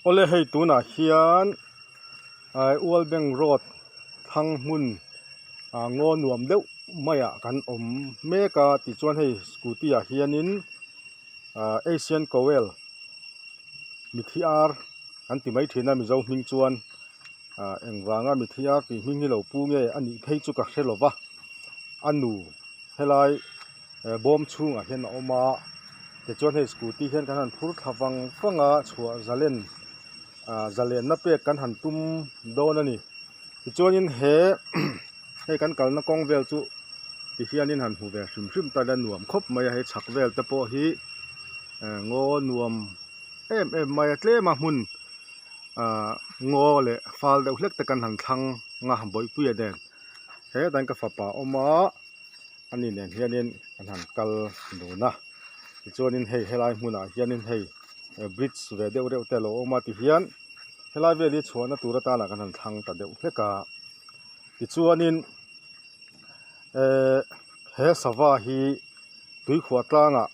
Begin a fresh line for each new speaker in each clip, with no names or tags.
Awle hei tunah hian aih World Bank Road thlang hmun ah ngaw nuam deuh maiah kan awm mek a tichuan hei scooty ah hianin ah Asian Koel mithi ar an ti mai thin a mizo hming chuan ah engvanga mithi ar tih hming hi lo pu nge a nih phei chu ka hre lo va a nu helai bawm chhungah hian a awm a tichuan hei scooty hian kan han phur thla vang vang a chhuah zalen ah zalenna pek kan han tum dawn a ni tichuanin he hei kan kalna kawng vel chu tihianin han hmu ve hrim hrim ta ila nuam khawp mai a hei chhak vel te pawh hi ngaw nuam em em mai a tlem a hmun ah ngaw leh fal deuh hlek te kan han thlang a bawihpuia nen hetah hian ka fapa a awm a. Ani nen hianin an han kal dun a tichuanin hei helai hmunah hianin hei bridge ve deuh reuh te a lo awm a tihian helai vel hi chhuahna tur atana kan han thlang ta deuh hlek a tichuanin ehh he sava hi tuikhuah tlangah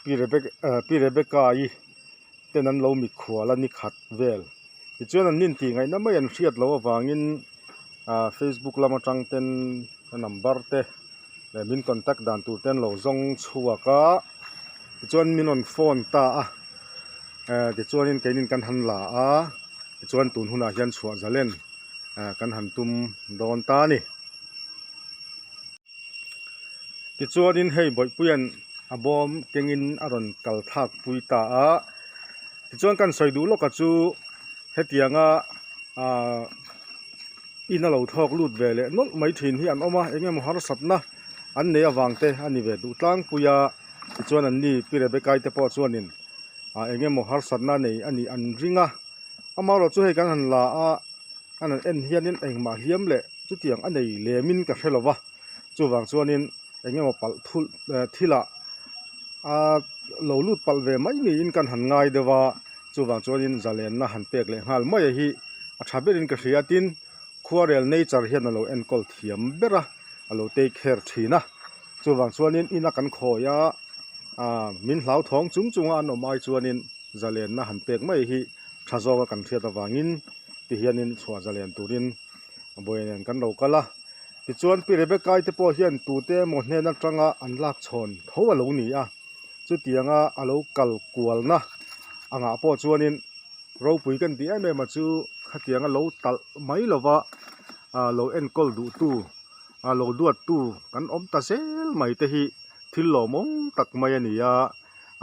pi rebecca ah pi rebecca i ten an lo mikhual a ni khat vel tichuan an nin tih ngaihna mai an hriat loh avangin ah facebook lam atang ten a number te leh min contact dan tur te an lo zawng chhuak a tichuan min rawn phone ta a eh tichuanin keinin kan han la a tichuan tun hunah hian chhuah zalen eh kan han tum dawn ta a ni. Tichuanin hei Bawihpuia'n a bawm kengin a rawn kal thlak pui ta a, tichuan kan sawi duh lawka chu hetianga ahh in a lo thlawk lut ve leh nawlh mai thin hi an awm a, eng emaw harsatna an nei avang te a ni ve duh tlangpui a, tichuan an ni Pi Rebecca-i te pawh chuanin ah eng emaw harsatna nei a nih an ring a, amaherawhchu chu hei kan han la a. An han en hianin engmah hliam leh chutiang a nei lemin ka hre lo va, chuvang chuanin eng emaw palh thulh thilah a lo lut palh ve mai niin kan han ngai deuh a, chuvang chuanin zalenna han pek leh nghal mai hi a tha berin ka hria tin khuarel nature hian a lo enkawl thiam ber a, a lo take care thin a, chuvang chuanin ina kan khawi a ah min hlauthawng chung chunga an awm ai chuanin zalenna han pek mai hi tha zawka kan hriat avangin ti hianin chhuah zalen turin buai nen kan lo kal a tichuan pi Rebecca-i te pawh hian tute emaw hnen atanga an lak chhawn tho a lo ni a chutianga a lo kal kualna angah pawh chuanin ropui kan tih em em a chu khatianga lo talh mai lova ah lo enkawl duhtu ah lo duattu kan awm ta zel mai te hi thil lawmawm tak mai a ni a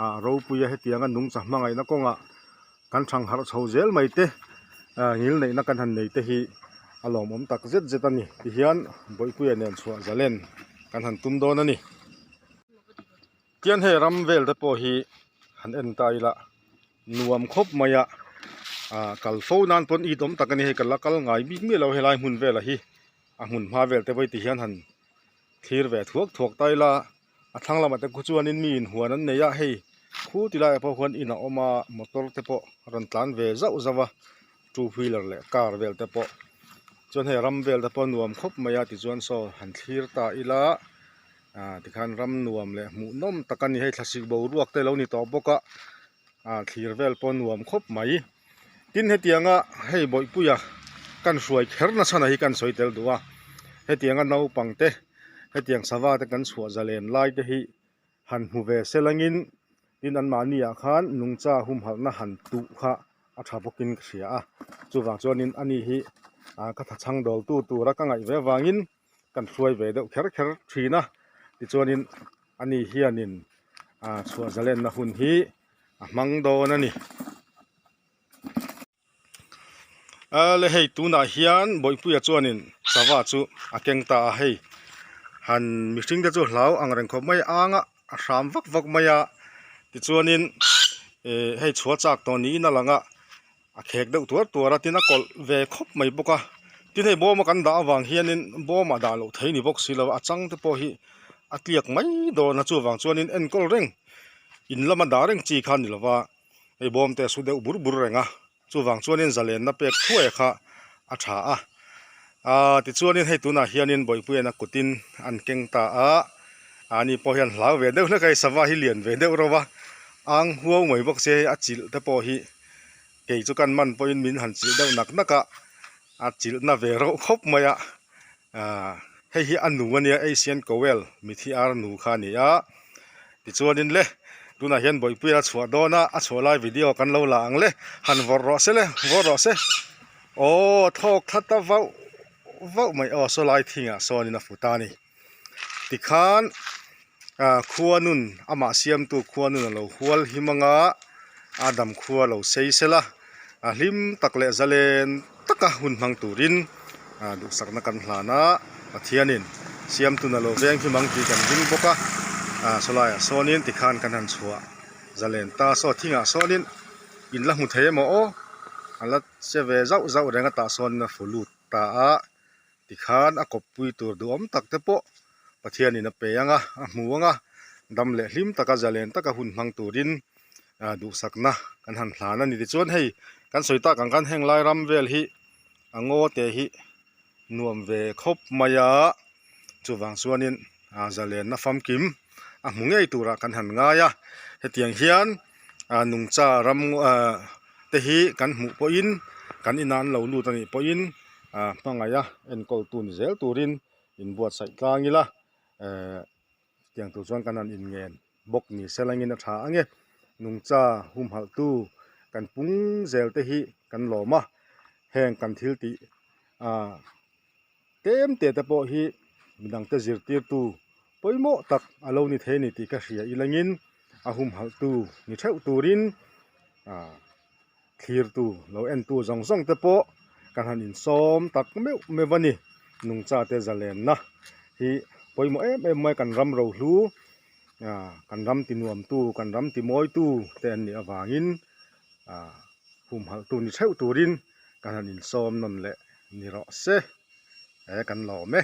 ah ropuia hetianga nungcha hmangaihna kawngah Kan thang harh chho zel mai te ah ngil neihna kan han nei te hi a lawmawm tak zet zet a ni tihian Bawihpuia nen chhuah zalen kan han tum dawn a ni. Tian hei ram vel te pawh hi han en ta ila nuam khawp mai a ah kal fo nan pawn it awm tak a ni hei ka la kal ngai bik miah lo helai hmun vela hi a hmun hma vel te pawh hi tihian han thlir ve thuak thuak ta ila. A thlang lamah te khu chuanin mi inhuan an nei a hei khu ti laiah pawh khuan in a awm a motor te pawh a rawn tlan ve zauh zauh a two wheeler leh car vel te pawh chuan hei ram vel te pawh a nuam khawp mai a tichuan saw han thlir ta ila ah tikhan ram nuam leh hmuhnawm tak a ni hei thlasik boruak te a lo ni tawh bawk a ah thlir vel pawh a nuam khawp mai. Tin hetianga hei bawihpuia kan hruai kher nasa na hi kan sawi tel duh a, hetianga naupang te hetiang sava te kan chhuah zalen lai te hi han hmu ve se langin tin anmahni ah khan nungcha humhalhna han tuh kha a tha bawkin ka hria a, chuvang chuanin ani hi ah ka thachhang dawltu tura ka ngaih ve avangin kan hruai ve deuh kher kher thin a, tichuanin ani hianin ah chhuah zalenna hun hi a hmang dawn a ni. Ale hei tunah hian bawihpuia chuanin sava chu a keng ta a hei han mihring te chu hlau ang reng khawp mai ang a a hram vak vak mai a tichuanin eh hei chhuah chak tawh niin a lang a. A khek deuh tuar tuar a tin a kawlh ve khawp mai bawk a tin hei bawm a kan dah avang hianin bawm ah dah loh thei ni bawk si lo a chang te pawh hi a tliak mai dawn a chuvang chuanin enkawl reng in lama dah reng chi kha a ni lo va hei bawm te a su deuh bur bur reng a chuvang chuanin zalenna pek thuai kha a tha a ah tichuanin hei tunah hianin bawihpuiin a kutin an keng ta a ani pawh hian hlau ve deuh hlek a hei sava hi lian ve deuh reuh a ang huau mai bawk se hei a chilh te pawh hi. Kei chu kan man pawhin min han chilh deuh nak nak a, a chilh na ve reuh khawp mai a. Aaa hei hi a nu a nia Asian Koel mithi ar nu kha a ni a. Tichuanin le tunah hian Bawihpuia a chhuah dawn a, a chhuah lai video kan lo la ang le. Han vawrh rawh se le, vawrh rawh se. Aw thawk thla ta vauh vauh mai aw saw lai thingah sawnin a fu ta a ni. Tikhan ah khuanun amah siamtu khuanun a lo hual him anga a dam khua lo sei sela a hlim tak leh zalen taka hun hmang turin ah duhsakna kan hlan a Pathianin siamtun a lo veng him ang tih kan ring bawk a ah sawlaiah sawnin tikhan kan han chhuah zalen ta saw thingah sawnin in la hmu thei emaw aw a la che ve zauh zauh reng a tah sawnin a fu lut ta a. Tikhan a kawppui tur duhawm tak te pawh Pathianin a pe ang a, a hmu ang a, dam leh hlim taka zalen taka hun hmang turin duhsakna kan han hlan a ni. Tichuan hei kan sawi tak ang khan heng lai ram vel hi a ngaw te hi nuam ve khawp mai a, chuvang chuanin zalenna famkim a hmu ngei turah kan han ngai a. Hetiang hian nungcha ram te hi kan hmuh pawhin kan inah an lo lut a nih pawhin hmangaih a enkawl tu ni zel turin inbuatsaih tlang ila chutiang tur chuan kan han inngen bawk ni se langin a tha ang e. Nungcha humhalh tu kan pung zel te hi kan lawm a, heng kan thil tih tlem te te pawh hi midangte zirtirtu pawimawh tak a lo ni thei a ni tih ka hria ilangin a humhalh tu ni theuh turin Thlirtu lo entu zawng zawng te pawh kan han insawm tak meuh meuh a ni. Nungcha te zalenna hi pawimawh em em mai kan ram rohlu ah kan ram ti nuamtu kan ram ti mawitu te an nih avangin ah humhalhtu ni theuh turin kan han insawm nawn leh ni rawh se. He kan lawm e.